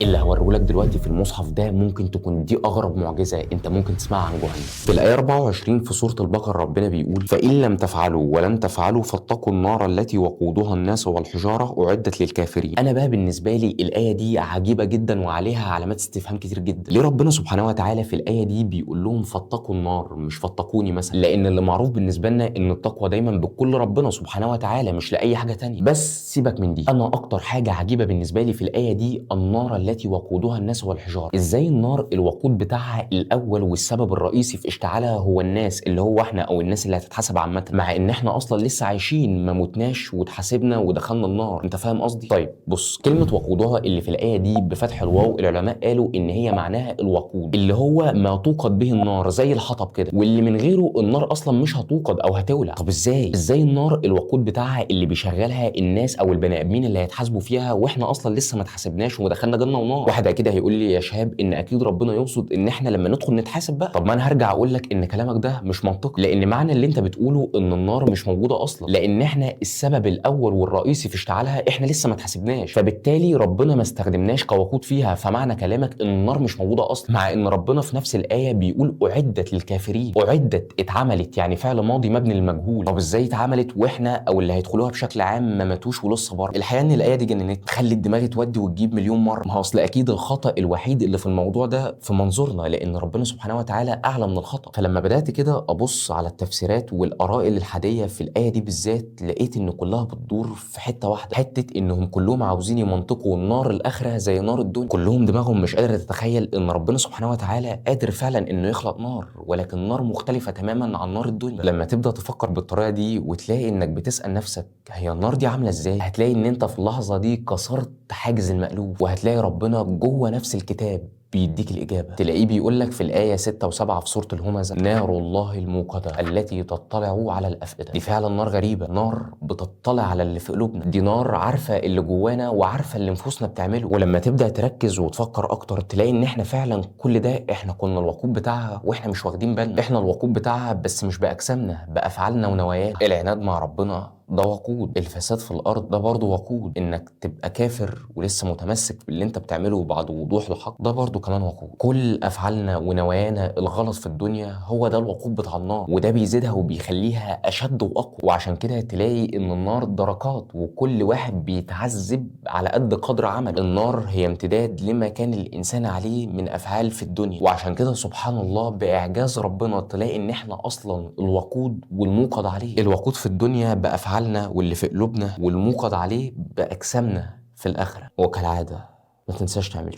اللي هوريهولك دلوقتي في المصحف ده ممكن تكون دي اغرب معجزه انت ممكن تسمعها عن جهنم. في الايه 24 في سورة البقرة ربنا بيقول: فان لم تفعلوا ولن تفعلوا فاتقوا النار التي وقودها الناس والحجارة اعدت للكافرين. انا بقى بالنسبة لي الايه دي عجيبة جدا وعليها علامات استفهام كتير جدا. ليه ربنا سبحانه وتعالى في الايه دي بيقول لهم فاتقوا النار مش فاتقوني مثلا؟ لان اللي معروف بالنسبة لنا ان التقوى دايما بكل ربنا سبحانه وتعالى مش لاي حاجة تانية. بس سيبك من دي، انا اكتر حاجة عجيبة بالنسبة لي في الايه دي النار التي وقودها الناس والحجارة. ازاي النار الوقود بتاعها الاول والسبب الرئيسي في اشتعالها هو الناس، اللي هو احنا او الناس اللي هتتحاسب عامة، مع ان احنا اصلا لسه عايشين ما متناش واتحاسبنا ودخلنا النار؟ انت فاهم قصدي؟ طيب بص، كلمة وقودها اللي في الايه دي بفتح الواو العلماء قالوا ان هي معناها الوقود اللي هو ما توقد به النار زي الحطب كده، واللي من غيره النار اصلا مش هتوقد او هتولع. طب ازاي النار الوقود بتاعها اللي بيشغلها الناس او البني ادمين اللي هيتحاسبوا فيها واحنا اصلا لسه ما اتحاسبناش ودخلنا جنة ونار؟ واحد اكيد هيقول لي يا شهاب ان اكيد ربنا يقصد ان احنا لما ندخل نتحاسب بقى. طب ما انا هرجع اقول لك ان كلامك ده مش منطقي، لان معنى اللي انت بتقوله ان النار مش موجودة اصلا، لان احنا السبب الاول والرئيسي في اشتعالها احنا لسه ما اتحاسبناش، فبالتالي ربنا ما استخدمناش كوقود فيها، فمعنى كلامك ان النار مش موجودة اصلا. مع ان ربنا في نفس الايه بيقول اعدت للكافرين. اعدت اتعملت، يعني فعل ماضي مبني للمجهول. طب ازاي اتعملت واحنا او اللي هيدخلوها بشكل عام ما ماتوش ولسه بره؟ الحقيقة ان الايه دي جننتني، خلت دماغي تودي وتجيب مليون مرة. ما هو اصل اكيد الخطا الوحيد اللي في الموضوع ده في منظورنا، لان ربنا سبحانه وتعالى اعلى من الخطا. فلما بدات كده ابص على التفسيرات والاراء الالحاديه في الايه دي بالذات، لقيت ان كلها بتدور في حتة واحدة، حتة انهم كلهم عاوزين يمنطقوا النار الاخرة زي نار الدنيا. كلهم دماغهم مش قادرة تتخيل ان ربنا سبحانه وتعالى قادر فعلا انه يخلق نار، ولكن نار مختلفة تماما عن نار الدنيا. لما تبدا تفكر بالطريقة دي وتلاقي انك بتسال نفسك هي النار دي عامله ازاي، هتلاقي ان انت في اللحظة دي كسرت حاجز المألوف، وهتلاقي ربنا جوه نفس الكتاب بيديك الإجابة. تلاقيه بيقول لك في الآية 6 و7 في سورة الهمزة: نار الله الموقدة التي تطلع على الأفئدة. دي فعلا نار غريبة، نار بتطلع على اللي في قلوبنا، دي نار عارفة اللي جوانا وعارفة اللي نفوسنا بتعمله. ولما تبدأ تركز وتفكر أكتر تلاقي إن إحنا فعلا كل ده إحنا كنا الوقود بتاعها وإحنا مش واخدين بالنا. إحنا الوقود بتاعها بس مش بأجسامنا، بأفعالنا ونوايانا. العناد مع ربنا ده وقود، الفساد في الارض ده برضه وقود، انك تبقى كافر ولسه متمسك باللي انت بتعمله بعد وضوح الحق ده برضه كمان وقود. كل افعالنا ونوايانا الغلط في الدنيا هو ده الوقود بتاع النار، وده بيزيدها وبيخليها اشد واقوى. وعشان كده تلاقي ان النار دركات وكل واحد بيتعذب على قد قدر عمله. النار هي امتداد لما كان الانسان عليه من افعال في الدنيا. وعشان كده سبحان الله باعجاز ربنا تلاقي ان احنا اصلا الوقود والموقد عليه. الوقود في الدنيا بافعالنا واللي في قلوبنا، والموقد عليه بأجسامنا في الآخرة. وكالعادة ما تنساش تعمل